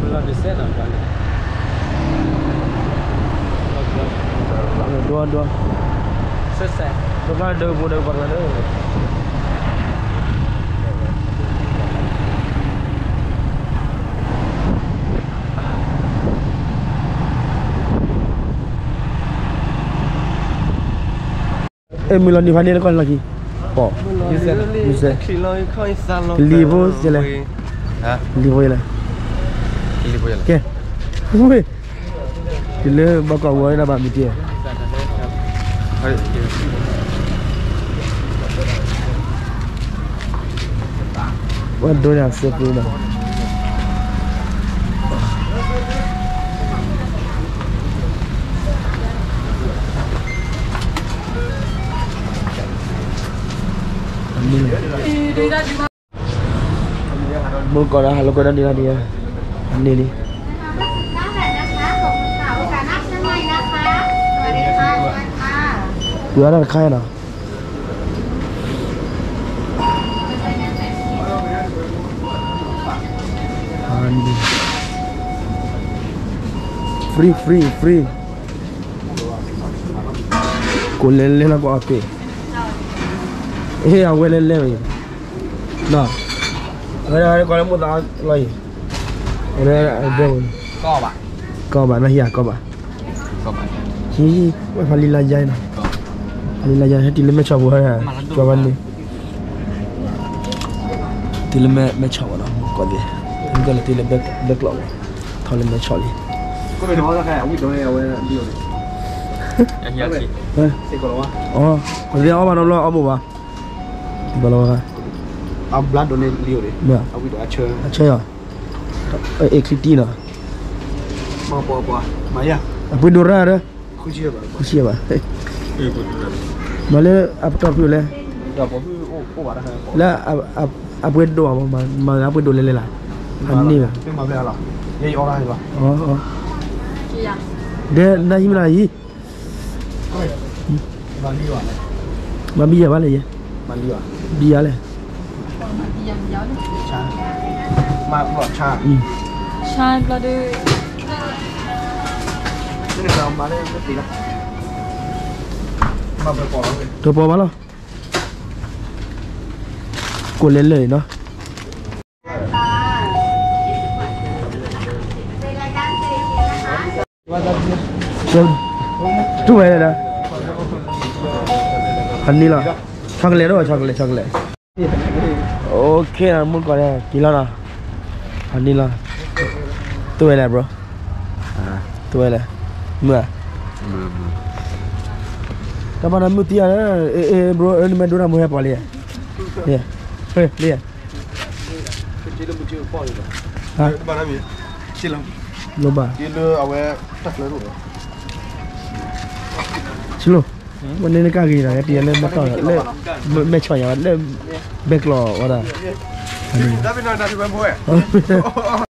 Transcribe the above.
ဒိၣ်ဒိၣ်, ဒိၣ်ကါဒိၣ်ပူၤဒိၣ်ပှၤကလၢ်ဒိၣ်, အဲ မုၢ်လီၤနံၤဖးန့ၣ်လၢကီၢ်န့ၣ်လီၤခံ, ပီၣ်, ကလံၤဖိလဲၣ်, ကလံၤဖိလဲၣ်, ကဲ, ဝ့ၢ်, တုၤလၢဘီကီၢ်ဝီၤဒၣ်ဘၣ်မုၢ်တ့ၢ် ဝဲဒိးန့ၢ်စဲးပူၤနီၤ, မုၢ်ကီၢ်ဒီးဟးလိာ်ကွဲဒီးန့ၣ်လီၤဒံး, န့ၣ်လံ, ပှၤတခါနီၤ. Free, free, free. ကိးလဲၤလဲၤလီၤကိးအပ့ၤ, အဝဲလဲၤလဲၤဝဲ, အဝဲကိးလၢမိၢ်သးလီၤအံၤ, အဝဲဒဲဝဲ, ကီၢ်ဘၣ်, ကီၢ်ဘၣ်, နဟံးဧါ ကီၢ်ဘၣ်, ဟံး, ဝဲဖးလံလါယါနီၤ, ဖးလံလါယါ ဟဲတုၤလၢမဲၢ်ဆီးပူၤဝဲ, ကီၢ်ဘၣ်န့ၣ် တုၤလၢမဲၢ်ဆီးဝဲနီၤ ကိးသ့ၣ်, မ့ၢ်ကီၢ်လၢတုၤလၢဘဲကျီးဝဲ, ထီၣ်လၢမဲၢ်ဆီးလံ, ကိးသ့ၣ်အီၣ်ဘၣ်နီတဘျီအီၣ်ဘၣ်ဘၣ်, ဘျါဒိးန့ၢ်လံအိၣ်ဒံး, အဆၢယီၤ, အ့ၣ်ချံတံၢ်နီၤ, အပှ့ၤဒိၣ်ရၣ်ဒီး, ဃုဆံဘၣ်, မၤလၢအပတီၢ်ဖုလဲၣ်, လၢအပှ့ၤဒိၣ်, မၤလၢအပှ့ၤဒိၣ်လဲၣ်လဲၣ်လၢ်, အန့ၣ်ဘၣ်, ဒီးနဟံးမနုၤဟံး, မၤဘံယၤဘၣ်လဲၣ်ယဲ, ဘံယၤလဲၣ်, ဆါဘျီဒီး, တပီၤဘၣ်လီၤ, ကိးလဲၤလဲၣ်နီၤ. တူၢ်ဝဲဒၣ်, ဟးန့ၢ်လီၤ, chocolate ဒီး chocolate, chocolate, OK မုၢ်ကီၢ်န့ၣ် က့ၤလီၤနီၤ, ဟးန့ၢ်လီၤ, တူၢ်ဝဲလဲၣ် bro, တူၢ်ဝဲလဲၣ်, မုၢ်ဧါ, တၢ်ဘၣ်နၤမုၢ်သံဧါ, အ့ bro နမ့ၢ်ဒိတၢ်မူဟဲပှၤလံ, လံ, ဘၣ်, ဆံလိၣ်, ဝဲန့ၣ်နကဂ့ၤဒီး ဟဲတံၤလၢမဲၢ်တီၢ်, လၢမဲၢ်ဆီးယၤ, လၢဘဲကျီးဝဲဒၣ်,